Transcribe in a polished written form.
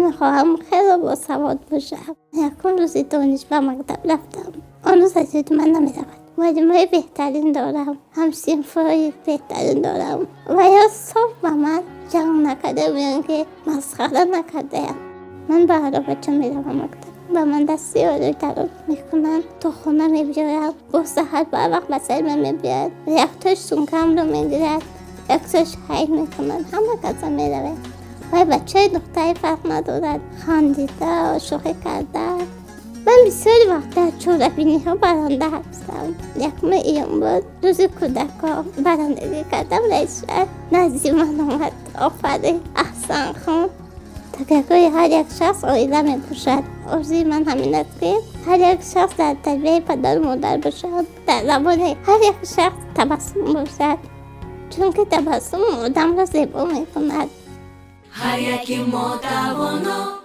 Мехоҳам хеле босавод бошам. Якум рӯзи дониш ба мактаб рафтам. Он рӯз аз ёди ман намеравад. Муаллимои беҳтарин дорам, ҳамсинфҳои беҳтарин дорам ва ё соф ба ман ҷанг накардаям ё ин ки масхара накардаям. Ман ба аробача меравам мактаб. Ба ман дасти ёрӣ дароз мекунанд, то хона мебиёрам. Боз саҳар барвақт ба сари ман мебиёяд. Яктош сумкамро мегирад, яктош ҳай мекунад. Ҳама каса меравем. Вай бачаи духтаре фарқ надорад. Хандида, шӯхӣ карда. Ман бисёри вақт дар чорабиниҳо баранда ҳастам. Якуми июн буд, рӯзи кӯдакҳо, барандагӣ кардам. Раиси шаҳр назди ман омад. Офарин, аҳсан хон. Такягоҳи ҳар як шахс оила мебошад. Орзуи ман ҳамин аст, ки ҳар як шахс дар тарбияи падару модар бошад, дар забони ҳар як шахс табассум бошад, чунки табассум одамро зебо мекунад. Ҳар яки мо тавоно.